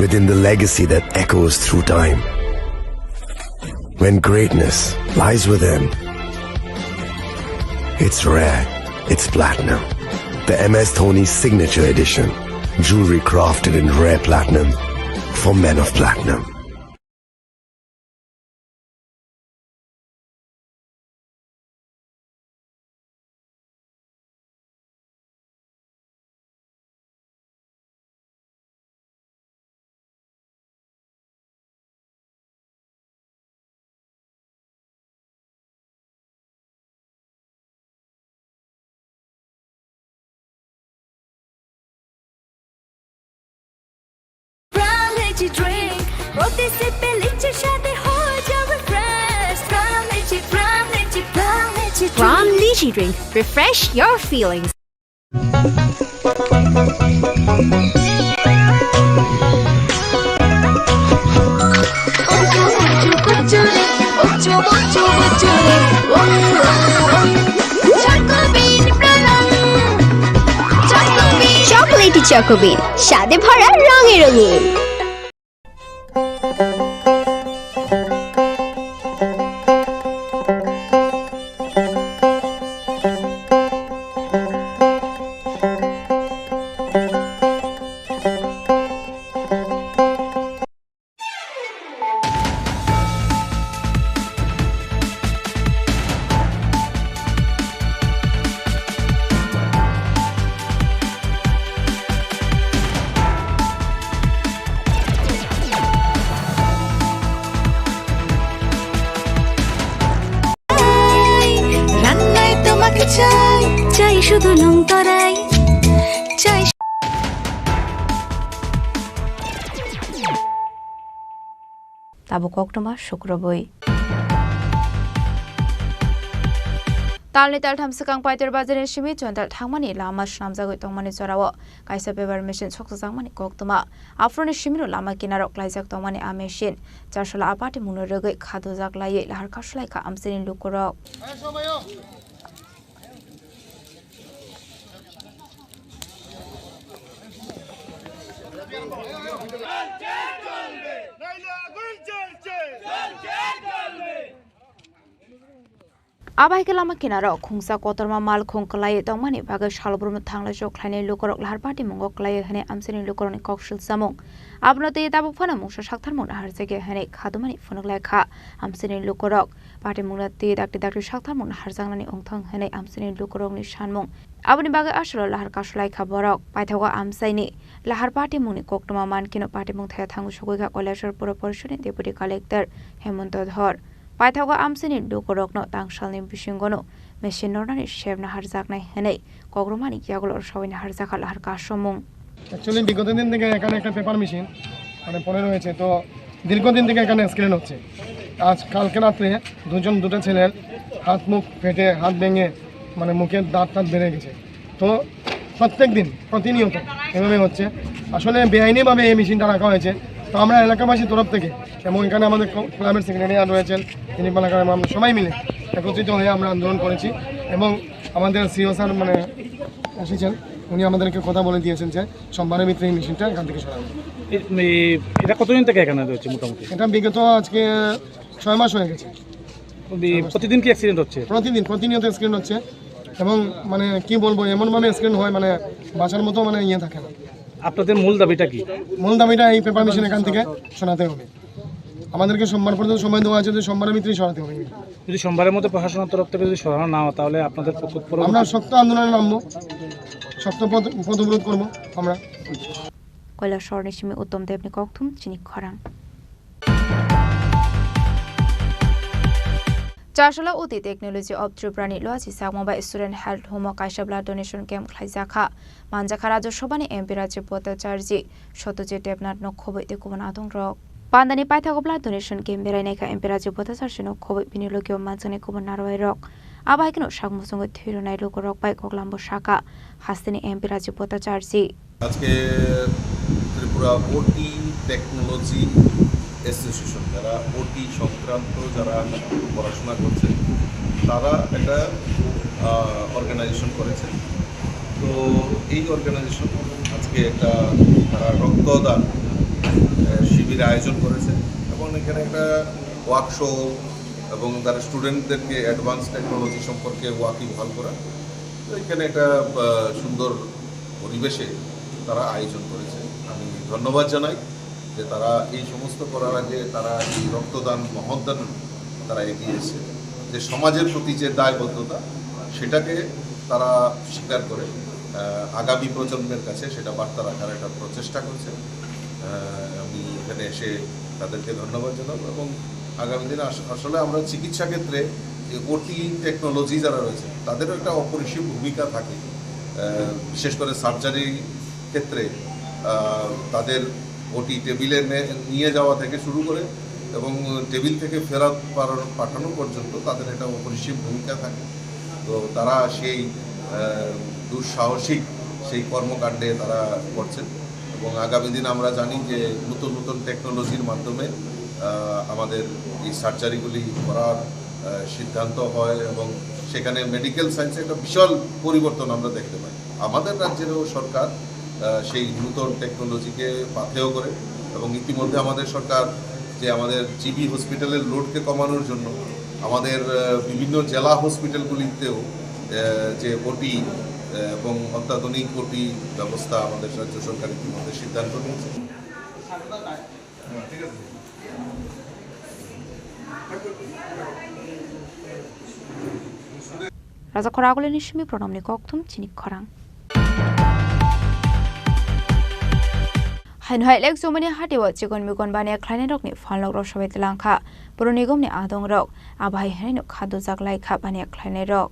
Within the legacy that echoes through time. When greatness lies within, it's rare, it's platinum. The M S Dhoni Signature Edition. Jewelry crafted in rare platinum for men of platinum. Prime Lychee Drink, প্রতি সিপে লিচির স্বাদে হয়ে যাবে fresh. Prime Lychee, Prime Lychee, Prime Lychee Drink। Prime Lychee Drink, refresh your feelings. Chocolatey চকোবিন, স্বাদে ভরা, রঙে রঙিন। Chai, chai, শুধু নুন তরাই, chai. Tabuk koktwma sukrubwi. Talni taltham swkang Paiter bazarni simi Chondal thangmani lama swnamjagwi tongmani jorao kaisa paper machine soksajakmani koktwma. Aphuruni simino lama kinaro klaijak tongmani a machine. Charsala a patimungno rwgwi khadujak laiwi lahar kasu laikha amchaini lukurok. Abai khe lama kinaro khungsa kotorma mal khung kwlaiwi tongmani bagwi salbrum thanglaijak khlainai lukurok lahar patimungo kwlaiwi hwnwi amchaini lukurokni kok silsamung. Abono twi tabuk phano mungsa saktharmung naharjakya hwnwi khadumani phunuk laikha amchaini lukurok. Patimungno twi dakti dakti saktharmung naharjaknani wngthang hwnwi amchaini lukurokni sanmung. Aboni bagwi aswkno lahar kasu laikha borok. Paithago amchaini lahar patimungni koktwma mankhe patimung thaya thangwi sogwi kha Kailashahar Pura Porishadni Deputy Collector Hemanta Dhar. Paithago amchaini lukurokno tangsalni bisingono machine nornani sep naharjaknai hwnwi kokrwmani yagulo rwsawui naharjakha lahar kasumung. Actually বিগত দিন থেকে এখানে একটা paper machine মানে পড়ে রয়েছে, তো দীর্ঘদিন থেকে এখানে অ্যাক্সিডেন্ট হচ্ছে। আজ কালকে রাত্রে দুজন, দুটো ছেলের হাত মুখ ফেটে, হাত ভেঙে, মানে মুখের দাঁত টাত বেড়ে গেছে। তো প্রত্যেক দিন প্রতিনিয়ত এভাবে হচ্ছে। আসলে বেআইনিভাবে এই মেশিনটা রাখা হয়েছে। তো আমরা এলাকাবাসীর তরফ থেকে এবং এখানে আমাদের ক্লাবের সেক্রেটারি আর রয়েছেন, তিনি পালাকার, আমরা সবাই মিলে একত্রিত হয়ে আমরা আন্দোলন করেছি এবং আমাদের সিও স্যার মানে এসেছেন, উনি আমাদেরকে কথা বলে দিয়েছেন যে সোমবারের ভিতরে এই মেশিনটা এখান থেকে সরানো হবে। এ-, এ-, এটা কতদিন থেকে এখানে রয়েছে মোটামুটি? এটা বিগত আজকে ছয় মাস হয়ে গেছে। এই প্রতিদিন কি অ্যাক্সিডেন্ট হচ্ছে? প্রতিদিন, প্রতিনিয়ত অ্যাক্সিডেন্ট হচ্ছে এবং মানে কি বলবো, এমনভাবে অ্যাক্সিডেন্ট হয় মানে বাঁচার মতো মানে ইয়ে থাকে না। আপনাদের মূল দাবিটা কি? মূল দাবিটা এই পেপার মেশিন এখান থেকে সরাতে হবে। আমাদেরকে সোমবার পর্যন্ত সময় দেওয়া আছে, যে সোমবারের ভিতরেই সরাতে হবে। যদি সোমবারের মধ্যে প্রশাসনের তরফ থেকে যদি সরানো না হয়, তাহলে আপনাদের পক্ষ-, পরবর্তী আমরা শক্ত আন্দোলনে নামবো, শক্ত পথ, পথ অবরোধ করবো আমরা। Kailashahar ni simi Uttom Debni kokthum chini khorang. Charsala O T Technology of Tripura ni loachi sakma bai Student Health Home o kaisa blood donation camp khlaijakha. Manjakha Rajya Sabha ni M P Rajiv Bhattacharjee, Satyajit Debnath no khobwi tei kubun adongrok. Pandani paithago blood donation camp berai naikha M P Rajiv Bhattacharjee no khobwi bini logio manjaknai kubun narwai rok. Abo hai kheno sak muchungwi thwi rwnai lukurok bai koklam bo sakha hasteni M P Rajiv Bhattacharjee. আজকে ত্রিপুরা ওটি technology association, যারা ওটি সংক্রান্ত যারা পড়াশোনা করছেন, তারা একটা, আহ, অর্গানাইজেশন করেছেন। তো এই অর্গানাইজেশন আজকে একটা তারা রক্তদান, আহ, শিবির আয়োজন করেছে এবং এখানে একটা ওয়ার্কশপ এবং তারা স্টুডেন্টদেরকে অ্যাডভান্স টেকনোলজি সম্পর্কে ওয়াকিবহাল করা। তো এখানে একটা, আহ, সুন্দর পরিবেশে তারা আয়োজন করেছে। আমি ধন্যবাদ জানাই যে তারা এই সমস্ত করার আগে তারা এই রক্তদান মহোদ্যান তারা এগিয়ে এসে যে সমাজের প্রতি যে দায়বদ্ধতা সেটাকে তারা স্বীকার করে, আহ, আগামী প্রজন্মের কাছে সেটা বার্তা রাখার একটা প্রচেষ্টা করছে। আহ, আমি এখানে এসে তাদেরকে ধন্যবাদ জানাবো এবং আগামী দিনে আস-, আসলে আমরা চিকিৎসা ক্ষেত্রে যে ওটি টেকনোলজি যারা রয়েছে তাদেরও একটা অপরিসীম ভূমিকা থাকে। আহ, বিশেষ করে সার্জারি ক্ষেত্রে, আহ, তাদের ওটি টেবিলে নে-, নিয়ে যাওয়া থেকে শুরু করে এবং টেবিল থেকে ফেরত পার-, পাঠানো পর্যন্ত তাদের একটা অপরিসীম ভূমিকা থাকে। তো তারা সেই, আহ, দুঃসাহসিক সেই কর্মকাণ্ডে তারা করছেন এবং আগামী দিন আমরা জানি যে নতুন নতুন টেকনোলজির মাধ্যমে, আহ, আমাদের এই সার্জারিগুলি করার, আহ, সিদ্ধান্ত হয় এবং সেখানে মেডিকেল সায়েন্সে একটা বিশাল পরিবর্তন আমরা দেখতে পাই। আমাদের রাজ্যেরও সরকার, আহ, সেই নতুন টেকনোলজিকে পাথেয় করে এবং ইতিমধ্যে আমাদের সরকার যে আমাদের জিবি হসপিটালের লোডকে কমানোর জন্য আমাদের, আহ, বিভিন্ন জেলা হসপিটালগুলিতেও, আহ, যে ওটি, আহ, এবং অত্যাধুনিক ওটি ব্যবস্থা আমাদের রাজ্য সরকার ইতিমধ্যে সিদ্ধান্ত নিয়েছে। Raja Khoragulini simi pronomni kokthum chini khorang. Haino hai lek chumani hatio chikon mikon baniya khlainai rokni phalnok rok sobai twlang kha. Puro nigomni adong rok abo hai hwnwi no khadujak lai kha baniya khlainai rok.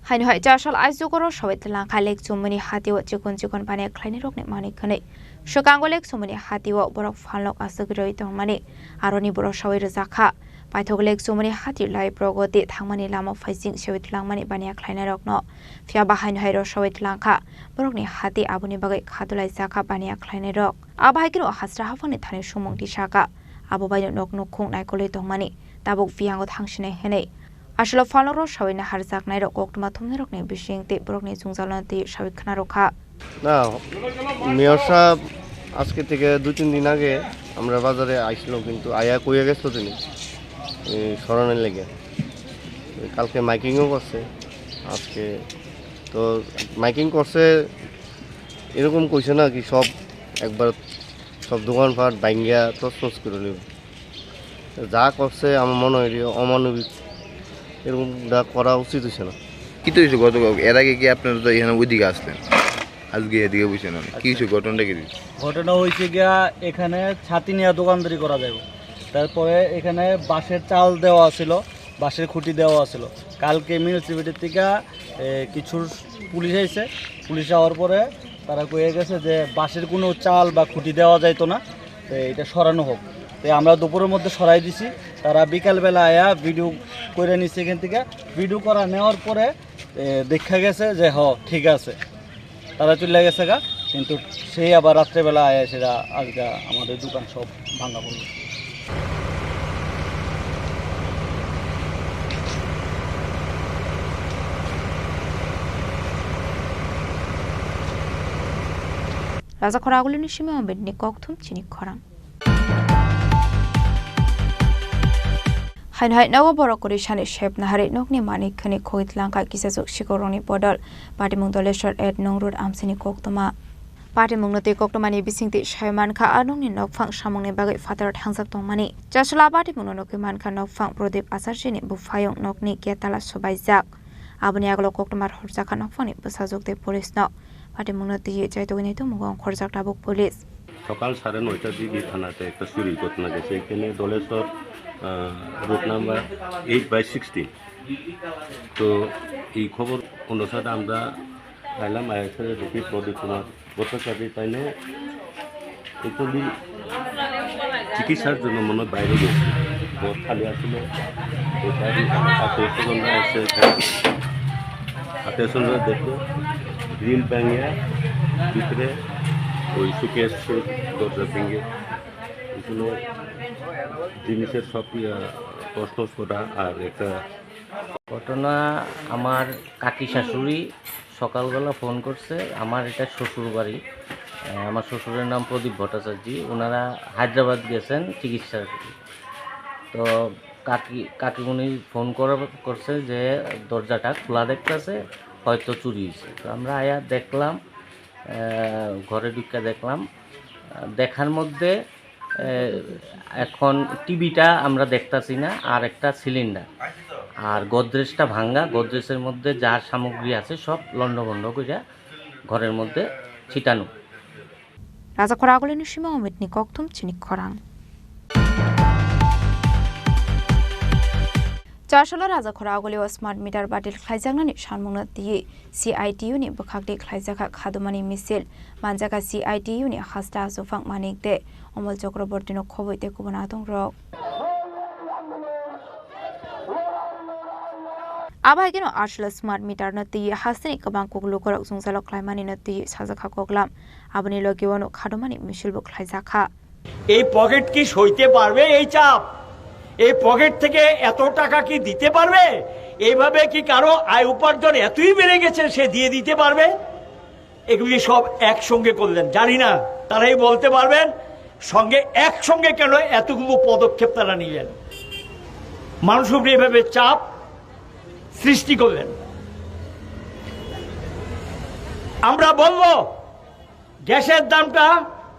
Haino hai chasal aisukoro sawai twlangkha lek chumani hatio chikon chikon baniya khlainai rokni manwi khwnwi. Swkango lek chumani hatio borok phalnok aswk rwi tongmani aroni borok sawai rwjakha. Paithok lek chumani hati lai progoti thangmani lama phaising sewit langmani baniya khlainai rokno. Phiya ba haino hai rosawai twlangkha borokni hati aboni bagwi khadulai jakha baniya khlainai rok. Abo hai kheno hasra haphangni thani sumung tisaka. Abo baino nok nukhung naikolwi tongmani tabuk biyango thangsinai hinwi. Aswlo phalnok rosawai naharjaknai rok koktwma thumnai rokni bising tei borokni jwngjalono tei sawi khna rokha. না, মেয়র সাহেব আজকে থেকে দুই তিন দিন আগে আমরা বাজারে আইছিল, কিন্তু আয়া কইয়া গেছিল তিনি এই স্মরণের লেগে। কালকে মাইকিংও করছে, আজকে তো মাইকিং করছে, এরকম কইছে না কি সব একবার সব দোকানপাট ভাঙ্গিয়া তছনছ করে নিব। যা করছে আমার মনে হয় যে অমানবিক, এরকম যা করা উচিত হইছে না। কি তো হয়েছে গত, এর আগে কি আপনারা তো এখানে ওইদিকে আসলেন, আজকে এদিকে বসে না, কি হয়েছে ঘটনাটা কি? ঘটনা হয়েছে গিয়া এখানে ছাতি নিয়ে দোকানদারি করা যাবে, তারপরে এখানে বাঁশের চাল দেওয়া ছিল, বাঁশের খুঁটি দেওয়া ছিল। কালকে মিউনিসিপ্যালিটি থেকে এ, কিছু পুলিশ আইছে। পুলিশ আওয়ার পরে তারা কইয়া গেছে যে বাঁশের কোনো চাল বা খুঁটি দেওয়া যাইতো না, তো এটা সরানো হোক। তো আমরা দুপুরের মধ্যে সরাই দিছি। তারা বিকালবেলা আয়া ভিডিও করে নিছে এখান থেকে। ভিডিও করা নেওয়ার পরে এ, দেখা গেছে যে হ, ঠিক আছে, তারা চলে গেছে গা। কিন্তু সেই আবার রাত্রেবেলা আয়া সেটা আজকে আমাদের দোকান সব ভাঙা পড়লো। Raja Khoragulini simi Ambedni kokthum chini khorang. Haino hai nogo borok kwrwi sani sep naharwi nokni manwi khwnwi khogwi tlangkha kisachuk sikorokni bodol. Patimung Doleshwar at Nongrur amchaini koktwma. Patimungno twi koktwmani bisingtwi sai mankha, a nokni nokphang samungni bagwi phatar thangjak tongmani. Chasla patimungno nukwi mankha nokphang Prodip Acharjani buphayung nokni gate tala subaijak. Aboni agalo koktwma horjakha nokphangni bwsajwk tei police no. Patimungno twiwi chaitugwi naitukmungo ongkhorjak tabuk police. সকাল সাড়ে নয়টার দিকে থানাতে একটা চুরির ঘটনা গেছে। এখানে দলেশ্বর, আহ, road number eight by sixteen. তো এই খবর অনুসারে আমরা আইলাম, আইসা দেখি প্রদীপ কুমার ভট্টাচার্য তাইনে একচুয়ালি চিকিৎসার জন্য মনে হয় বাইরে গেছে। তো খালি আসলে ওই বাড়ি আত্মীয় স্বজনরা এসে এখানে আত্মীয় স্বজনরা দেখলো, গ্রিল ভাঙিয়া ভিতরে ওই শোকেস দরজা ভেঙে এখানে জিনিসের সব, ইয়া, তছনছ করা আর একটা ঘটনা, আমার কাকি শাশুড়ি সকালবেলা ফোন করছে, আমার এটা শ্বশুর বাড়ি। আহ, আমার শ্বশুরের নাম প্রদীপ ভট্টাচার্য, ওনারা হায়দ্রাবাদ গেছেন চিকিৎসার। তো কাকি, কাকিমুনি ফোন করা, করছে যে দরজাটা খোলা দেখতেছে, হয়তো চুরি হয়েছে। তো আমরা আয়া দেখলাম, আহ, ঘরে ঢুকে দেখলাম, আহ, দেখার মধ্যে, আহ, এখন টিভিটা আমরা দেখতাছি না, আর একটা সিলিন্ডার, আর গোদরেজটা ভাঙ্গা, গোদরেজের মধ্যে যার সামগ্রী আছে সব লণ্ডভণ্ড করে ঘরের মধ্যে ছিটানো। Raja Khoragulini simi Ambedni kokthum chini khorang. Chasolo Raja Khoragulio smart meter batil khlaijaknani sanmungno twiwi C I T U ni bwkhakni khlaijakha khadumani misil. Manjakha C I T U ni hasta Asufang Manik de Omol Chakrabortino khobwi tei kubun adongrok. Abo hai kheno Asolo smart meter no twiwi hasteni kwbang kuklukorok jwngjalo khlaimani no twiwi sajakha koklam. Aboni logi uano khadumani misil bo khlaijakha. এই পকেট কি সইতে পারবে এই চাপ? এই পকেট থেকে এত টাকা কি দিতে পারবে? এইভাবে কি কারো আয় উপার্জন এতই বেড়ে গেছে সে দিয়ে দিতে পারবে? এগুলি সব একসঙ্গে করলেন, জানি না, তারাই বলতে পারবেন। সঙ্গে, একসঙ্গে কেন এতগুলো পদক্ষেপ তারা নিলেন? মানুষের উপরে এভাবে চাপ সৃষ্টি করলেন। আমরা বলব, গ্যাসের দামটা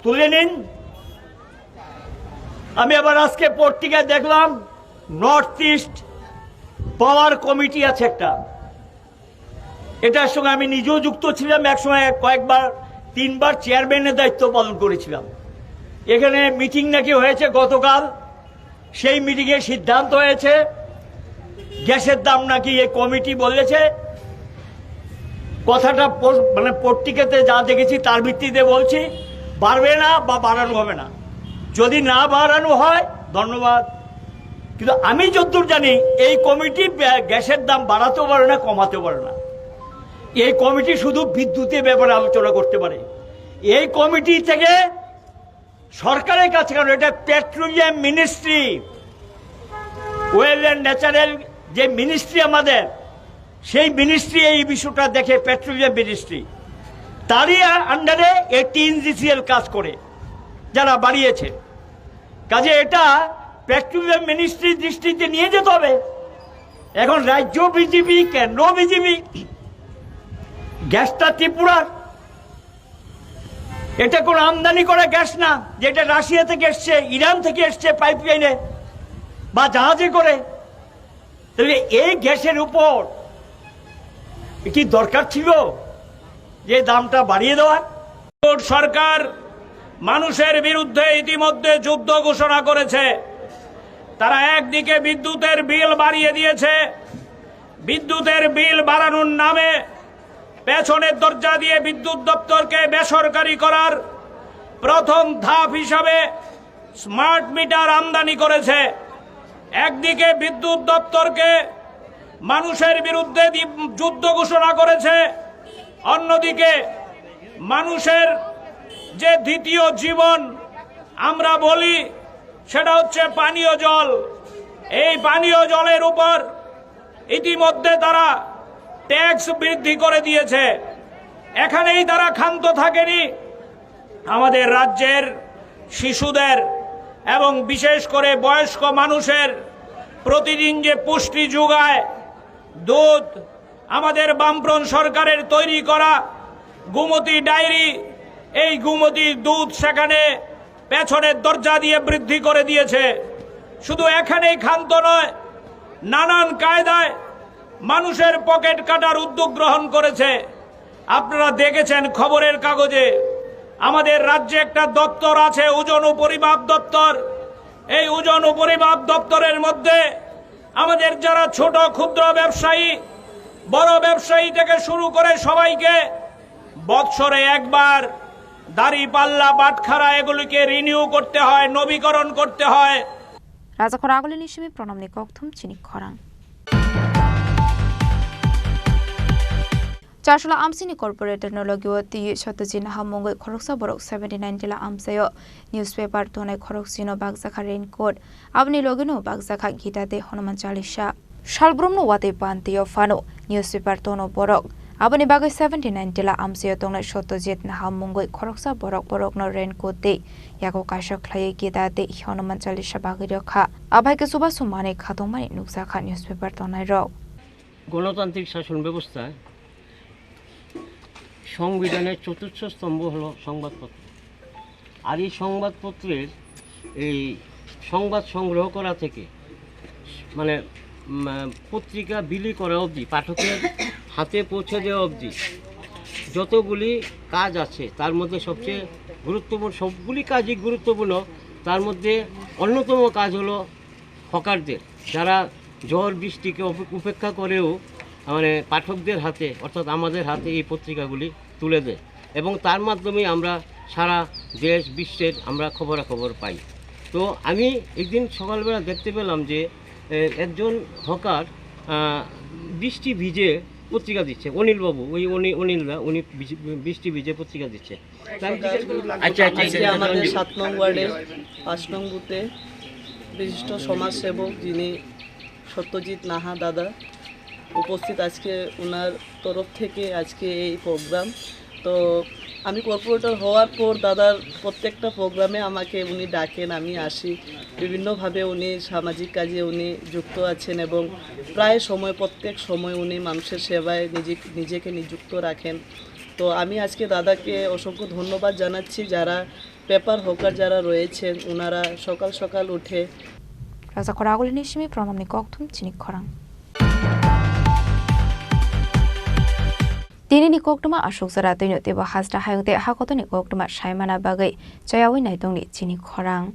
তুলে নিন। আমি আবার আজকে পত্রিকায় দেখলাম, নর্থ ইস্ট পাওয়ার কমিটি আছে একটা, এটার সঙ্গে আমি নিজেও যুক্ত ছিলাম, একসময় কয়েকবার, তিনবার চেয়ারম্যানের দায়িত্ব পালন করেছিলাম। এখানে মিটিং নাকি হয়েছে গতকাল, সেই মিটিংয়ে সিদ্ধান্ত হয়েছে গ্যাসের দাম নাকি এই কমিটি বলেছে, কথাটা পো-, মানে পত্রিকাতে যা দেখেছি তার ভিত্তিতে বলছি, বাড়বে না বা বাড়ানো হবে না। যদি না বাড়ানো হয়, ধন্যবাদ। কিন্তু আমি যতদূর জানি, এই কমিটি ব্যা-, গ্যাসের দাম বাড়াতেও পারে না, কমাতেও পারে না। এই কমিটি শুধু বিদ্যুতের ব্যাপারে আলোচনা করতে পারে। এই কমিটি থেকে সরকারের কাছে, কারণ এটা petroleum ministry, well and natural যে মিনিস্ট্রি আমাদের, সেই মিনিস্ট্রি এই বিষয়টা দেখে, পেট্রোলিয়াম মিনিস্ট্রি, তারই আন্ডারে এই টিএনজিসিএল কাজ করে, যারা বাড়িয়েছে। কাজে এটা পেট্রোলিয়াম মিনিস্ট্রির দৃষ্টিতে নিয়ে যেতে হবে। এখন রাজ্য বিজেপি, কেন্দ্র বিজেপি, গ্যাসটা ত্রিপুরার, এটা কোনো আমদানি করা গ্যাস না, যেটা রাশিয়া থেকে এসছে, ইরান থেকে এসছে পাইপলাইনে বা জাহাজে করে। তাহলে এই গ্যাসের উপর কি দরকার ছিল যে দামটা বাড়িয়ে দেওয়ার? সরকার মানুষের বিরুদ্ধে ইতিমধ্যে যুদ্ধ ঘোষণা করেছে। তারা একদিকে বিদ্যুতের বিল বাড়িয়ে দিয়েছে, বিদ্যুতের বিল বাড়ানোর নামে পেছনের দরজা দিয়ে বিদ্যুৎ দপ্তরকে বেসরকারি করার প্রথম ধাপ হিসাবে স্মার্ট মিটার আমদানি করেছে। একদিকে বিদ্যুৎ দপ্তরকে মানুষের বিরুদ্ধে দি-, যুদ্ধ ঘোষণা করেছে, অন্যদিকে মানুষের যে দ্বিতীয় জীবন আমরা বলি, সেটা হচ্ছে পানীয় জল। এই পানীয় জলের উপর ইতিমধ্যে তারা ট্যাক্স বৃদ্ধি করে দিয়েছে। এখানেই তারা ক্ষান্ত থাকেনি, আমাদের রাজ্যের শিশুদের এবং বিশেষ করে বয়স্ক মানুষের প্রতিদিন যে পুষ্টি যোগায় দুধ, আমাদের বামফ্রন্ট সরকারের তৈরি করা গোমতী ডায়েরি, এই গোমতী দুধ সেখানে পেছনের দরজা দিয়ে বৃদ্ধি করে দিয়েছে। শুধু এখানেই ক্ষান্ত নয়, নানান কায়দায় মানুষের পকেট কাটার উদ্যোগ গ্রহণ করেছে। আপনারা দেখেছেন খবরের কাগজে, আমাদের রাজ্যে একটা দপ্তর আছে, ওজন ও পরিমাপ দপ্তর। এই ওজন ও পরিমাপ দপ্তরের মধ্যে আমাদের যারা ছোট ক্ষুদ্র ব্যবসায়ী, বড় ব্যবসায়ী থেকে শুরু করে সবাইকে বৎসরে একবার দাড়ি পাল্লা বাটখারা এগুলিকে রিনিউ করতে হয়, নবীকরণ করতে হয়। Rajakhor agulini simi pranamni kokthum chini khorang. Chasula amsini corporator no logio twi Satyajit Naha mungwi khoroksa borok seventy nine tila amsaio newspaper tonai khoroksino bakjakha raincoat, aboni logino bakjakha Gita tei Hanuman Chalisa. Salbrumno watwi pantio phano newspaper tono borok, aboni bagwi seventy nine tila amsaio tongnai Satyajit Naha mungwi khoroksa borok borokno raincoat tei yago kaisa khlaiwi Gita tei Hanuman Chalisa bagwi rwkha. Abai khe chubachu manwi khatungmani nukjakha newspaper tonairok. গণতান্ত্রিক শাসন ব্যবস্থায় সংবিধানের চতুর্থ স্তম্ভ হলো সংবাদপত্র। আর এই সংবাদপত্রের এই সংবাদ সংগ্রহ করা থেকে, মানে, উম, আহ, পত্রিকা বিলি করা অবধি, পাঠকের হাতে পৌঁছে দেওয়া অবধি যতগুলি কাজ আছে, তার মধ্যে সবচেয়ে গুরুত্বপূর্ণ, সবগুলি কাজই গুরুত্বপূর্ণ, তার মধ্যে অন্যতম কাজ হলো হকারদের, যারা ঝড় বৃষ্টিকে উপ-, উপেক্ষা করেও, মানে, পাঠকদের হাতে, অর্থাৎ আমাদের হাতে এই পত্রিকাগুলি তুলে দেয় এবং তার মাধ্যমে আমরা সারা দেশ বিশ্বের আমরা খবরাখবর পাই। তো আমি একদিন সকালবেলা দেখতে পেলাম যে, এ, একজন হকার, আহ, বৃষ্টি ভিজে পত্রিকা দিচ্ছে, অনিলবাবু, ওই অনি-, অনিলদা, উনি বৃষ্টি, বৃষ্টি ভিজে পত্রিকা দিচ্ছে। আচ্ছা, আচ্ছা, আজকে আচ্ছা, আমাদের আচ্ছা। সাত নং ওয়ার্ডের পাঁচ নং বুথে বিশিষ্ট সমাজসেবক যিনি সত্যজিৎ নাহা দাদা উপস্থিত, আজকে ওনার তরফ থেকে আজকে এই প্রোগ্রাম। তো আমি কর্পোরেটর হওয়ার পর দাদার প্রত্যেকটা প্রোগ্রামে আমাকে উনি ডাকেন, আমি আসি। বিভিন্নভাবে উনি সামাজিক কাজে উনি যুক্ত আছেন এবং প্রায় সময়, প্রত্যেক সময় উনি মানুষের সেবায় নিজে, নিজেকে নিযুক্ত রাখেন। তো আমি আজকে দাদাকে অসংখ্য ধন্যবাদ জানাচ্ছি, যারা পেপার হকার যারা রয়েছেন, ওনারা সকাল সকাল উঠে Rajakhor agulini simi pranamni kokthum chini khorang. T Tinini koktwma aswk jora twino teibo hasta hayung tei hakotorni koktwma saimana bagwi chayawi naitongni chini khorang.